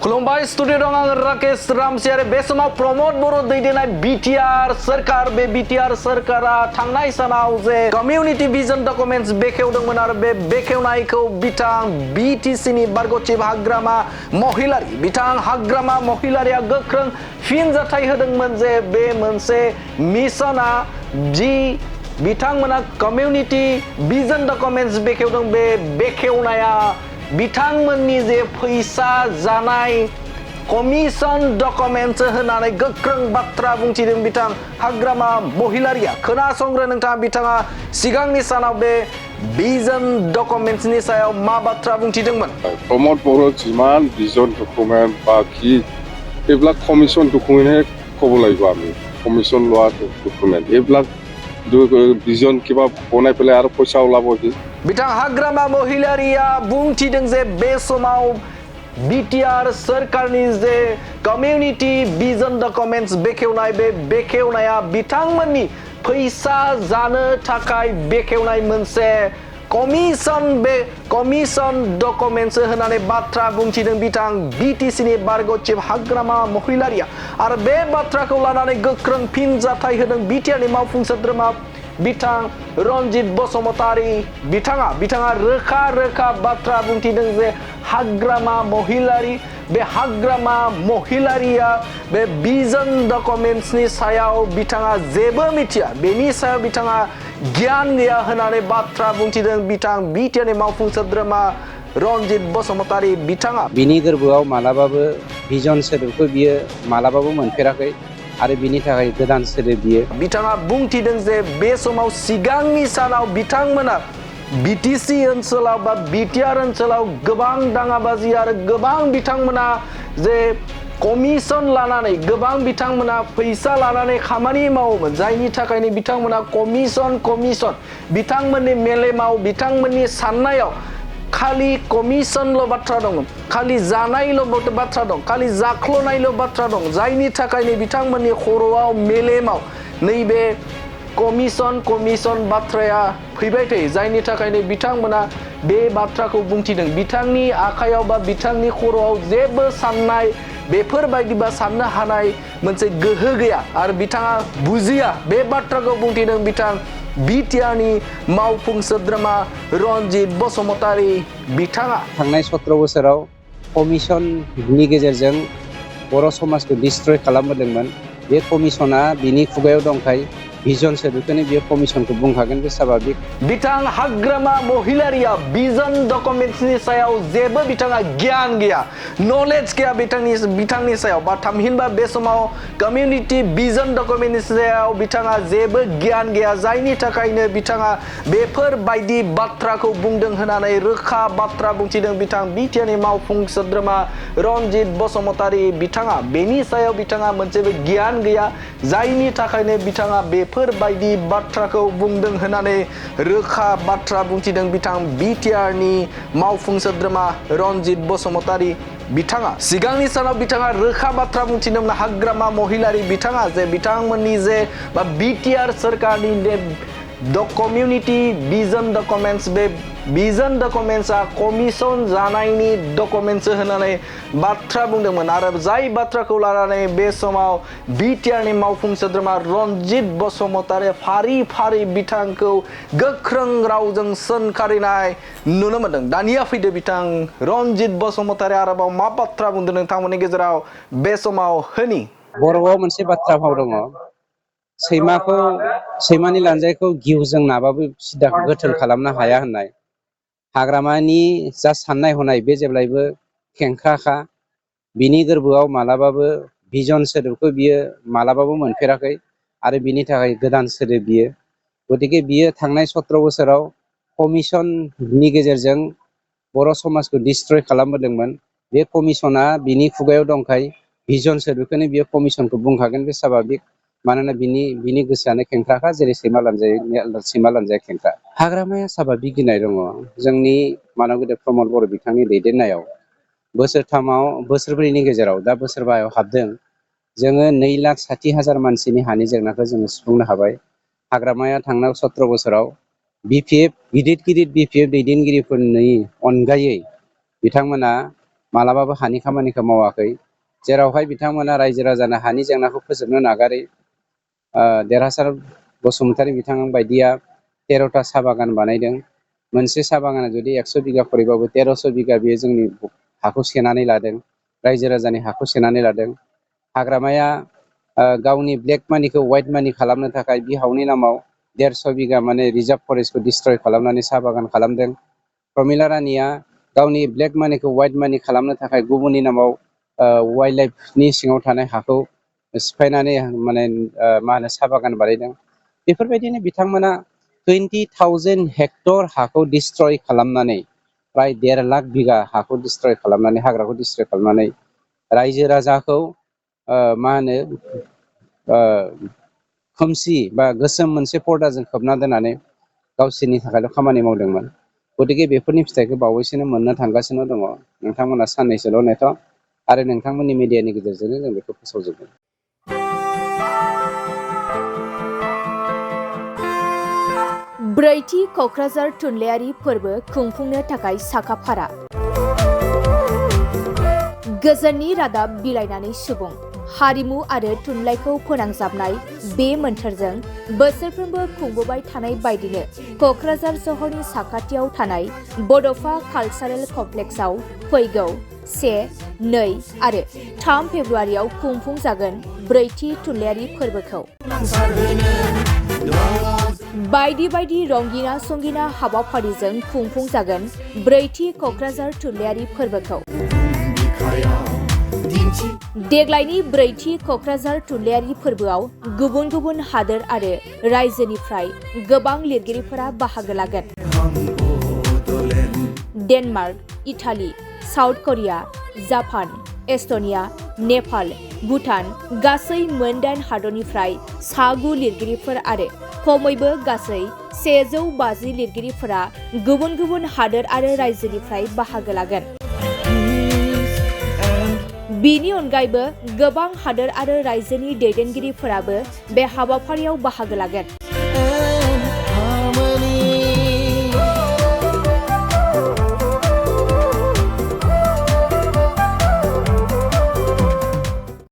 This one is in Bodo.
खुलुमबाय स्टुडियो दं आं राकेश रामसियारि बे समाव प्रमोद बर' दैदेननाय बिटिआर सोरखार बे बिटिआर सोरखारा थांनाय सानाव जे कमिउनिटि भिजन डकुमेन्ट्स बेखेवदोंमोन आरो बे बेखेवनायखौ बिथां बिटिसिनि बारग'थिब हाग्रामा महिलारि बिथां हाग्रामा महिलारिया गोख्रों फिनजाथाय होदोंमोन जे बे मोनसे मिशना जि बिथांमोना कमिउनिटि भिजन डकुमेन्ट्स बेखेवदों बे बेखेवनाया बिथांमोननि जे फैसा जानाय कमिसन डकुमेन्ट्स होनानै गोख्रों बाथ्रा बुंथिदों बिथां हाग्रामा महिलारिया खोनासंग्रो नोंथाङा बिथाङा सिगांनि सानाव बे भिजन डकुमेन्ट्सनि सायाव मा बाथ्रा बुंथिदोंमोन प्रमोद बर' जिमान भिजन डकुमेन्ट बाखि এইবিলাক কমিশন ডকুমেন্টহে ক'ব লাগিব আমি কমিশন লোৱা ডকুমেন্ট এইবিলাক भिजन কিবা বনাই পেলাই আৰু পইচা ওলাব কি बिथां हाग्रामा महिलारिया बुंथिदों जे बे समाव बिटिआर सोरखारनि जे कमिउनिटि भिजन डकुमेन्ट्स बेखेवनाय बे बेखेवनाया बिथांमोननि फैसा जानो थाखाय बेखेवनाय मोनसे कमिसन डकुमेन्ट्स होनानै बाथ्रा बुंथिदों बिथां बिटिसिनि बारग'थिब हाग्रामा महिलारिया आरो बे बाथ्राखौ लानानै गोख्रों फिनजाथाय होदों बिटिआरनि मावफुं सोद्रोमा बिथां रनजित बसुमतारी बिथाङा रोखा रोखा बाथ्रा बुंथिदों जे हाग्रामा महिलारि बे हाग्रामा महिलारिया बे भिजन डकुमेन्ट्सनि सायाव बिथाङा जेबो मिथिया बेनि सायाव बिथाङा गियान गैया होननानै बाथ्रा बुंथिदों बिथां बिटिआरनि मावफुं सोद्रोमा रनजित बसुमतारी बिथाङा बिनि गोरबोआव मालाबाबो भिजन सोदोबखौ बियो मालाबाबो मोनफेराखै आरो बिनि थाखाय गोदान सोदोब बियो बिथाङा बुंथिदों जे बे समाव सिगांनि सानाव बिथांमोना बिटिसि ओनसोलाव बा बिटिआर ओनसोलाव गोबां दाङाबाजि आरो गोबां बिथांमोना जे कमिसन लानानै गोबां बिथांमोना फैसा लानानै खामानि मावोमोन जायनि थाखायनो बिथांमोना कमिसन बिथांमोननि मेलेमाव बिथांमोननि साननायाव खालि कमिसनल' बाथ्रा दङ खालि जानायल' बाथ्रा दं खालि जाख्ल'नायल' बाथ्रा दं जायनि थाखायनो बिथांमोननि खर'आव मेलेमाव नैबे कमिसन बाथ्राया फैबाय थायो जायनि थाखायनो बिथांमोना बे बाथ्राखौ बुंथिदों बिथांनि आखायाव बा बिथांनि खर'आव जेबो साननाय बेफोरबायदिबा साननो हानाय मोनसे गोहो गैया आरो बिथाङा बुजिया बे बाथ्राखौ बुंथिदों बिथां बिटिआरनि मावफुं सोद्रोमा रनजित बसुमतारी बिथाङा थांनाय 17 बोसोराव कमिसननि गेजेरजों बर' समाजखौ डिस्ट्रय खालामबोदोंमोन बे कमिसना बिनि खुगायाव दंखाय भिजन सोदोबखौनो बियो कमिसनखौ बुंखागोन बे स्वाभाबिक बिथां हाग्रामा महिलारिया भिजन डकुमेन्ट्सनि सायाव जेबो बिथाङा गियान गैया नलेज गैया बिथांनि सायाव बा थामहिनबा बे समाव कमिउनिटि भिजन डकुमेन्टनि सायाव बिथाङा जेबो गियान गैया जायनि थाखायनो बिथाङा बेफोरबायदि बाथ्राखौ बुंदों होननानै रोखा बाथ्रा बुंथिदों बिथां बिटिआरनि मावफुं सोद्रोमा रनजित बसुमतारी बिथाङा बेनि सायाव बिथाङा मोनसेबो गियान गैया जायनि थाखायनो बिथाङा बेफोरबायदि बाथ्राखौ बुंदों होननानै रोखा बाथ्रा बुंथिदों बिथां बिटिआरनि मावफुं सोद्रोमा रनजित बसुमतारी बिथाङा सिगांनि सानाव बिथाङा रोखा बाथ्रा बुंथिदोंमोन हाग्रामा महिलारि बिथाङा जे बिथांमोननि जे बा बिटिआर सोरखारनि कमिउनिटि भिजन डकुमेन्ट्स बे भिजन डकुमेन्ट्सआ कमिसन जानायनि डकुमेन्ट्स होननानै बाथ्रा बुंदोंमोन आरो जाय बाथ्राखौ लानानै बे समाव बिटिआरनि मावफुं सोद्रोमा रनजित बसुमतारी फारि फारि बिथांखौ गोख्रों रावजों सोंखारिनाय नुनो मोनदों दानिया फैदो बिथां रनजित बसुमतारी आरोबाव मा बाथ्रा बुंदों नोंथांमोननि गेजेराव बे समाव होनि बर'आव मोनसे बाथ्रा भाव दङ सैमानि लानजायखौ गिहुजों नाबाबो सिदा गोथों खालामनो हाया होननाय हाग्रामानि जा साननाय हनाय बे जेब्लायबो खेंख्राखा बिनि गोरबोआव मालाबाबो भिजन सोदोबखौ बियो मालाबाबो मोनफेराखै आरो बिनि थाखाय गोदान सोदोब बियो गतिके बियो थांनाय 17 बोसोराव कमिसननि गेजेरजों बर' समाजखौ डिस्ट्रय खालामबोदोंमोन बे कमिसना बिनि खुगायाव दंखाय भिजन सोदोबखौनो बियो कमिसनखौ बुंखागोन बे स्वाभाबिक मानोना बिनि गोसोआनो खेंख्राखा जेरै सैमा लानजाया खेंख्रा हाग्रामाया स्वाभाबिक गिनाय दङ जोंनि मानगोदेब प्रमोद बर' बिथांनि दैदेननायाव बोसोरब्रैनि गेजेराव दा बोसोरबायाव हाबदों जोङो 2,60,000 मानसिनि हानि जेंनाखौ जोङो सुफुंनो हाबाय हाग्रामाया थांनाय 17 बोसोराव गिदिर बिपिएफ दैदेनगिरिफोरनि अनगायै बिथांमोना मालाबाबो हानि खामानिखौ मावाखै जेरावहाय बिथांमोना रायजो राजानो हानि जेंनाखौ फोजोबनो नागारै देरहासार बसुमतारी बिथां बायदिया 13टा साहा बागान बानायदों मोनसे साहा बागाना जुदि 100 बिगा खरैबाबो 1300 बिगा बेयो जोंनि हाखौ सेनानै लादों रायजो राजानि हाखौ सेनानै लादों हाग्रामाया गावनि ब्लेक मानिखौ व्हाइट मानि खालामनो थाखाय बिहावनि नामाव 150 बिगा माने रिजार्भ फरेस्टखौ डिस्ट्रय खालामनानै साहा बागान खालामदों प्रमिला रानिया गावनि ब्लेक मानिखौ व्हाइट मानि खालामनो थाखाय गुबुननि नामाव वाइल्ड लाइफनि सिङाव थानाय हाखौ सिफायनानै माने मा होनो साहा बागान बानायदों बेफोरबायदिनो बिथांमोना 20,000 हेक्टर हाखौ डिस्ट्रय खालामनानै प्राय 1.5 लाख बिगा हाखौ डिस्ट्रय खालामनानै हाग्राखौ डिस्ट्रय खालामनानै रायजो राजाखौ मा होनो खोमसि बा गोसोम मोनसे पर्दाजों खोबना दोननानै गावसोरनि थाखायल' खामानि मावदोंमोन गतिके बेफोरनि फिथाइखौ बावैसोनो मोननो थांगासिनो दङ नोंथांमोना साननैसोल' नेथ' आरो नोंथांमोननि मिडियानि गेजेरजोंनो जों बेखौ फोसावजोबगोन ब्रैथि क'क्राझार थुनलाइयारि फोरबो खुंफुंनो थाखाय साखाफारा गोजोननि रादाब बिलाइनानै सुबुं हारिमु आरो थुनलाइखौ फोनांजाबनाय बे मोन्थोरजों बोसोरफ्रोमबो खुंबोबाय थानाय बायदिनो क'क्राझार सहरनि साखाथियाव थानाय बड'फा कालचारेल कमप्लेक्सआव फैगौ 1, 2 आरो 3 फेब्रुवारियाव खुंफुंजागोन ब्रैथि थुनलाइयारि फोरबोखौ बायदि बायदि रंगिना संगिना हाबाफारिजों खुंफुंजागोन ब्रैथि क'क्राझार थुनलाइयारि फोरबोखौ देग्लायनि ब्रैथि क'क्राझार थुनलाइयारि फोरबोआव गुबुन गुबुन हादोर आरो रायजोनिफ्राय गोबां लिरगिरिफोरा बाहागो लागोन Denmark Italy South Korea Japan Estonia Nepal Bhutan गासै मोन 8 हादरनिफ्राय 9 लिरगिरिफोर आरो खमैबो गासै 150 लिरगिरिफोरा गुबुन गुबुन हादोर आरो रायजोनिफ्राय बाहागो लागोन बिनि अनगायैबो गोबां हादोर आरो रायजोनि दैदेनगिरिफोराबो बे हाबाफारियाव बाहागो लागोन